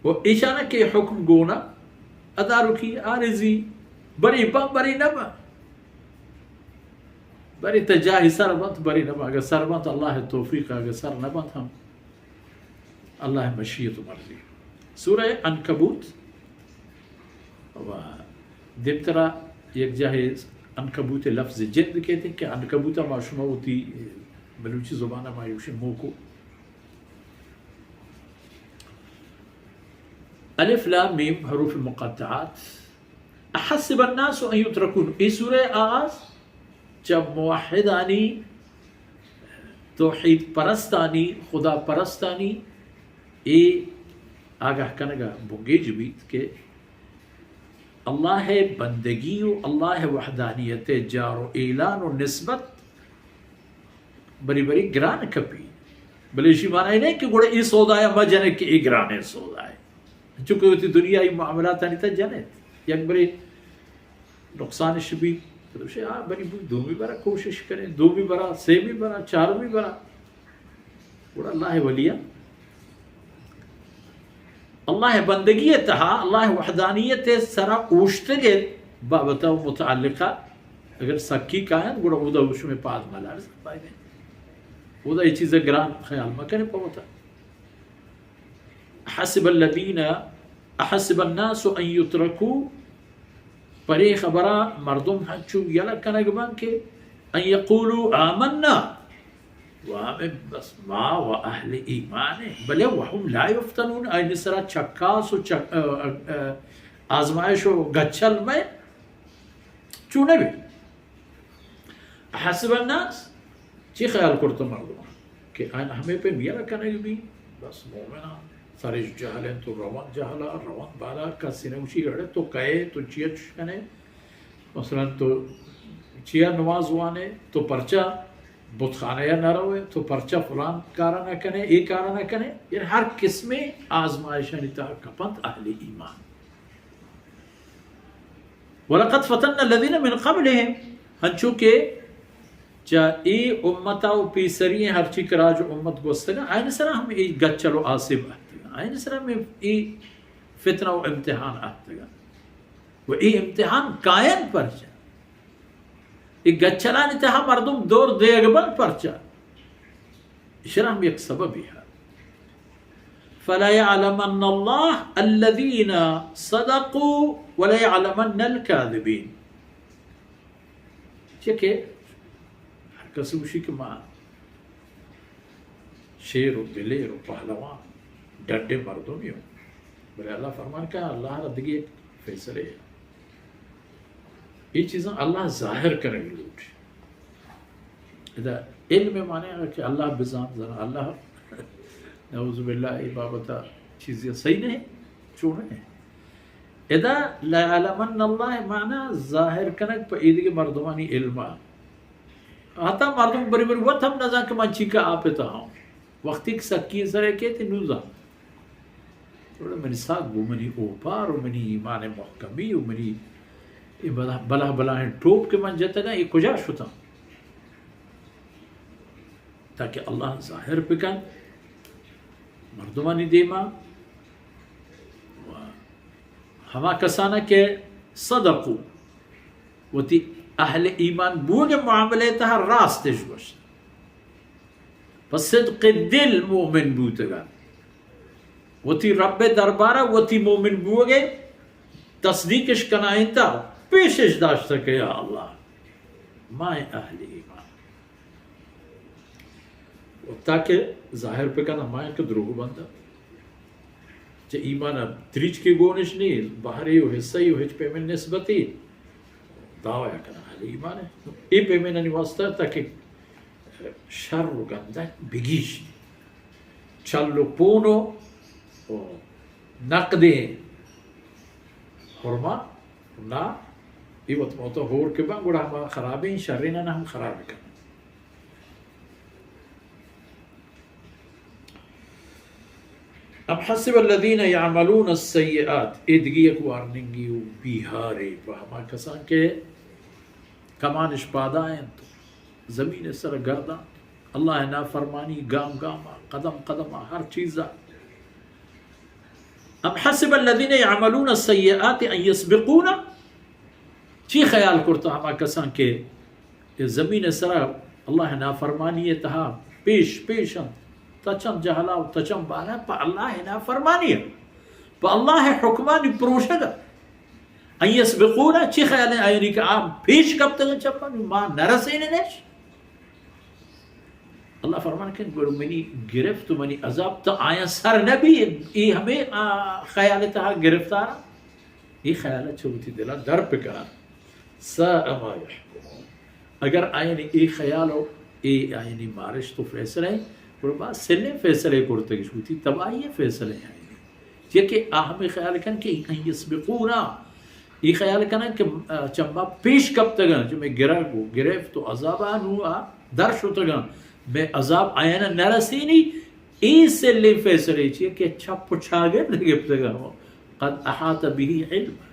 و ایشانا کہ حکم گونا، ادارکی عارضی، برے بن، برے نہ بن۔ برے تا جاہی سر بنت، برے نہ بن۔ اگر سر بنت، اللہ توفیق، اگر سر نہ بنت ہم اللہ مشیت و مرضی۔ سورہ عنکبوت و دیمترا یک جاہے عنکبوت لفظ جند کہتے ہیں کہ عنکبوت ما شما ہوتی بلوچی زبان ما یوشی موکو۔ الف لام میم حروف مقطعات۔ احسب الناس ان یترکون، ای سورہ آغاز چہ موحدانی، توحید پرستانی، خدا پرستانی اے آگاہ کنگا بنگیج بیت کہ اللہ بندگی و اللہ وحدانیت جار و اعلان و نسبت بری بری گران کپی۔ بلے اشی معنی نہیں کہ گڑا اے سودایا مجنے کہ اے گرانیں سودائے۔ چونکہ وتی دنیائی معاملاتانی تہ جنیت۔ یک برے نقصانش بی، تو گوشے، آ، بری بو دومی برا کوشش کریں، دومی برا، سیمی برا، چارمی برا۔ گڑا اللہ ولیاں، اللہ بندگی تہا، اللہ وحدانیت سرا اوشتگ بابت و متعلقہ اگر سکی کاینت، گڑا اودا شمے پاد ملرز۔ اودا اے چیز گران خیال مکنے پہ وتا۔ حسب الذین، احسب الناس ان یترکوا، پرے خبرا مردم ہنچو یلہ کنگ بن کہ ان یقولوا آمنا، و ہمیں بس ما و اہل ایمان ہیں، بلے وهم لا یفتنون، آئین سرا چکاس و چک-، ا-، ا-، ا-، آزمائش و گچل میں چو نہ بی۔ احسب الناس، چی خیال کرتہ مردم کہ آیان ہمے پیم یلہ کنگ بی؟ بس مومنان سرش جہل انت، تو روان جہلا، روان بالا، کسی نگوشی اڑے تو کئے، تو چیا چش کنے؟ مثلاً تو چیا نماز وانے، تو پرچا بتخانہ نہ روے، تو پرچا فلان کارا نہ کنے، اے کارا نہ کنے؟ یعنی ہر قسمیں آزمائشانی تہا کپنت اہل ایمان۔ ولقد فتنا الذین من قبلهم، ہنچو کہ چہ اے امتا و پیسری ہرچی کہ راج و امت گوستگا، آئین سرا ہم اے گچل و آسیب اتگا، آئین سرا ہم اے فتنہ و امتحان اتگا۔ و اے امتحان کاین پرچا؟ اے گچلانی تہا مردم دور دیگ بنت پرچا؟ اشرا ہم یک سببی ہے۔ فلیعلمن اللہ الذین صدقوا ولیعلمن الکاذبین۔ چیا کہ ہر کس گوشی کہ ما شیر و دلیر و پہلوان ڈڈے مردمی ہوں، بلے اللہ فرمان کہ اللہ را دگہ یک فیصلے ہے۔ اے چیزاں اللہ ظاہر کنگ لوٹ۔ ادا علم معنی ہے کہ اللہ بزان زنا، اللہ نعوذ باللہ اے بابتا چیزی صحیح نہیں، چون نہیں۔ ادا لیعلمن اللہ معنی ظاہر کنگ پہ ایدگہ مردمانی علما۔ حتی مردم بری بری وت ہم نزان کہ من چی کہ آپ تہا ہوں۔ وقتی کہ سکی سرے کیت نو زان۔ گڑا منی ساگ بو، منی اوپار و منی ایمان محکمی و منی اے بلا-، بلاہ بلاہیں ٹوپ کہ من جتگاں، اے کجا شتاں؟ تاکہ اللہ ظاہر بکن مردمانی دیما و ہما کسانا کہ صدقوا، وتی اہل ایمان بوگ معاملے تہا راستش گوشت۔ پہ صدق دل مومن بوتگاں۔ وتی رب دربارا وتی مومن بوگے تصدیقش کنائینتا، پیشش داشتہ کہ یا اللہ، ما اہل ایمان۔ و تاکہ ظاہر بکن ہمایاں کہ دروگ بندہ۔ چہ ایمان ء تریچکے گونش نی، بہرے و حصہ و ہچ پیمیں نسبتی دعوی کنن اہل ایمان ء۔ اے پیمینانی واسطہ تاکہ شر و گندگ بگیش۔ چل و پون و، و نقدیں حرما نا، اے وت موتا ہور کہ بن، گڑا ہما خرابیں شرینان ہم خراب کنن۔ ام حسب الذین یعملون السیئات، اے دگہ یک وارننگی و بیہارے پہ ہما کسان کہ کمانش پادا انت، زمین سر گردان، اللہ نافرمانی گام گاما، قدم قدما، ہر چیزا۔ ام حسب الذين يعملون السيئات ان يسبقونا؟ چی خیال کرتا ہما کسان کہ اے زمین سرا اللہ نافرمانی تہا پیش پیش انت، تچن جہلا و تچن بالا پہ اللہ نافرمانی، پہ اللہ حکمانی پروشگ، ان یسبقونا، چی خیال ہیں آیانی کہ آ پیش کپتگن چپا، ما نرسیننش؟ اللہ فرمان کہ گڑا منی گرفت و منی عذاب تا آیاں سر نہ بی، ای ہمیں، آ، خیال تہا گرفتار۔ ای خیال چہ وتی دلا در پکار۔ ساء ما یحکمون۔ اگر آیانی ای خیال و ای آیانی مارشت و فیصلہ ہیں، گڑا باز سلیں فیصلے کرتگش، وتی تباہی فیصلے ہیں آیانی۔ چیا کہ آ ہمیں خیال کن کہ ان یسبقونا، ای خیال کنن کہ، آ، چما پیش کپتگن، چہ میں گرگ و گرفت و عذابا نو آ در شتگن، میں عذاب آیانا نرسینی، ای سلیں فیصلے چیا کہ چپ و چاگرد گپتگن۔ قد احاط به علمه،